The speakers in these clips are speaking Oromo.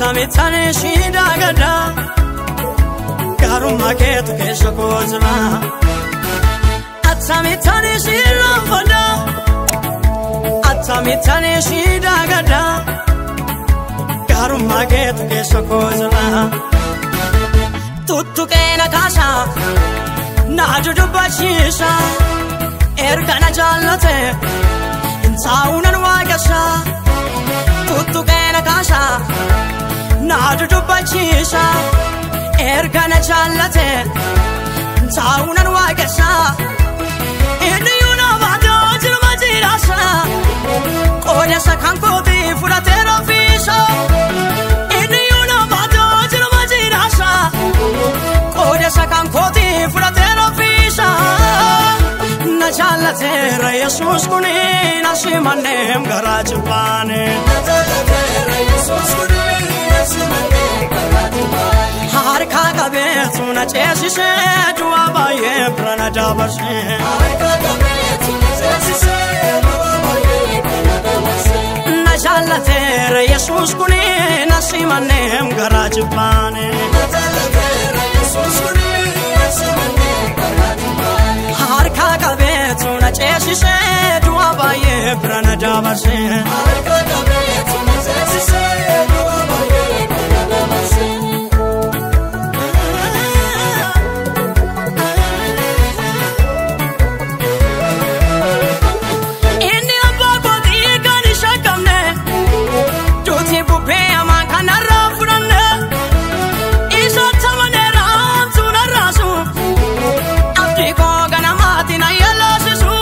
Attamitti ishii daagaddaa gaarummaa keetu keessa koo jira. Attamitti ishii raanfaddaa attamitti ishii daagaddaa gaarummaa keetu keessa koo jira. Tuttuqee na kaasaa na dudubbachiisa erga na jaallate hin taa'u nan waaqessa. Tuttuqee na kaasaa na dudubbachiisa erga na jaallate hin taa'u nan waaqessa. Inni iyyuu na baatee jirma jiraasa qooda isa kan kooti fudhatee raffiisa. Inni iyyuu na baatee jirma jiraasa qooda isa kan kooti fudhatee raffiisa. Na jaallateera Yesuus kuni na simanneem garaa jibbaane. Na jaallateera Yesuus kuni na simanneem garaa jibbaane. Harka qabeetu na ceesisee du'a baay'ee bira na dabarsee. Harka qabeetu na ceesisee du'a baay'ee bira na dabarsee. Na jaallateera Yesuus kuni na simanneem garaa jibbaane. Na jaallateera Yesuus kuni na simanneem garaa jibbaane. Harka qabeetu na ceesisee du'a baay'ee bira na dabarsee. Harka qabeetu na ceesisee du'a baay'ee bira na dabarsee. Inni abbaa kootii kan hin shakkamne duuti bubbee hamaan kan narraa fudhanne isatti amaneera hamtuu narraasu abdii koo ganamaatti na yellaasisu.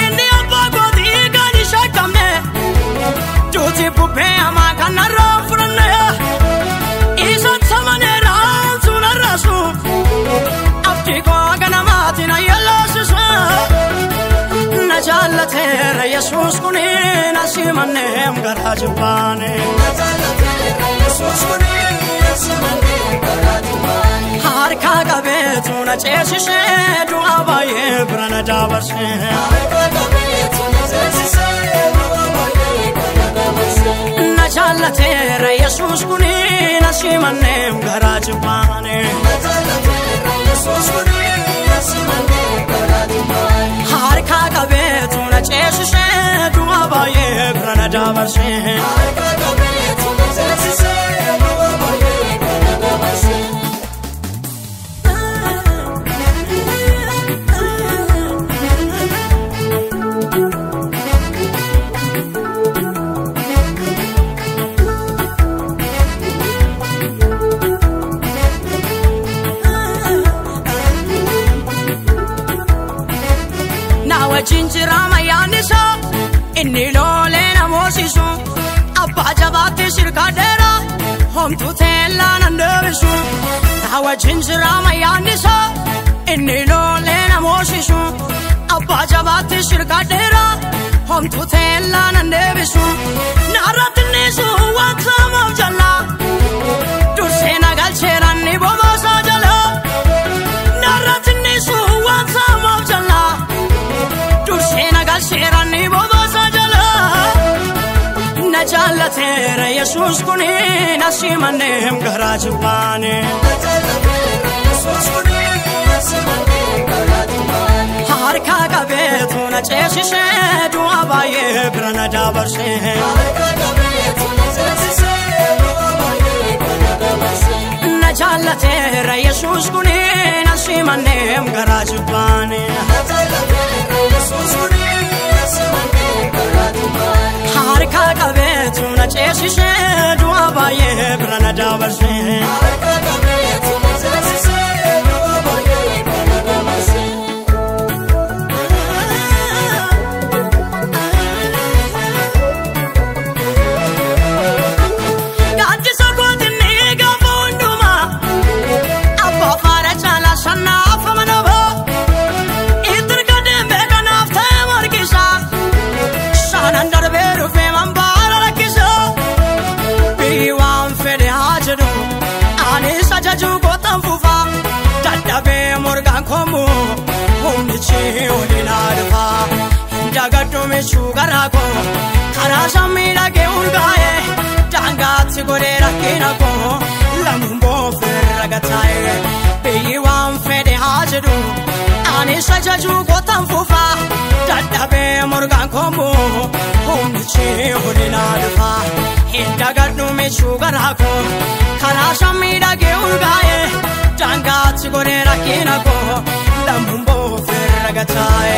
Inni abbaa kootii kan hin shakkamne duuti bubbee hamaan kan narraa fudhanne isatti amaneera hamtuu narraasu abdii koo ganamaatti na yellaasisu. Na jaallateera Yesuus kuni na simanneem garaa jibbaane. Na jaallateera Yesuus kuni na simanneem garaa jibbaane. Harka qabeetu na ceesisee du'a baay'ee bira na dabarsee. Harka qabeetu na ceesisee du'a baay'ee bira na dabarsee. Na jaallateera Yesuus kuni na simanneem garaa jibbaane. Na jaallateera Yesuus kuni na simanneem garaa jibbaane. Harka qabeetu na ceesisee du'a baay'ee bira na dabarsee. Harka qabeetu na ceesisee du'a baay'ee bira na dabarsee. Na wajjin jira mayyaan isaa inni loolee na moosisu abbaa jabaatti shirkaadheera homtuu teellaa nan deebisu. Na wajjin jira mayyaan isaa inni loolee na moosisu abbaa jabaatti shirkaadheera homtuu teellaa nan deebisu. Narratti innisu wanta hamaaf jallaa dursee na galcheera inni bobaasaa jalaa. Narratti innisu wanta hamaaf jallaa. Dursee na galcheera ni bobaasaa jalaa. Na jaallateera Yesuus kuni na simanneem garaa jibbaane. Na jaallateera Yesuus kuni na simanneem garaa jibbaane. Harka qabeetu na ceesisee du'a baay'ee bira na dabarsee. Harka qabeetu na ceesisee du'a baay'ee bira na dabarsee. Na jaallateera Yesuus kuni na simanneem garaa jibbaane. Na jaallateera Yesuus kuni na simanneem garaa jibbaane. Harka qabeetu na ceesisee du'a baay'ee bira na dabarsee. Harka qabeetu na ceesisee du'a baay'ee bira na dabarsee. Gaaddisa kootinni gaafa hundumaa abbaa faara caalaa shannaaf amanama. Itti hirkadheen beekanaaf ta'e margisa. Shaanaan darbee dhufee manbaara rakkisa. Biyyi waan fedhe haa jedhu anis ajajuu kootan fufa. Dadhabee morgaan koomu humnichi oliin haa dhufa. Hin dagadhu michuu garaa koo karaa samii dhagee urgaa'e daangaatti godhee. rakkina koo lamuun boofirra gataa'e. Biyyi waan fedhe haa jedhu ani isa jajuu kottan fufa dadhabee morgaan koomu humnichi hodhinaa dhufa. Hidda gadhu michuu garaa koo karaa shammiidhagee urgaa'e daangaatti godhee rakkina koo lamuun boofirra gataa'e.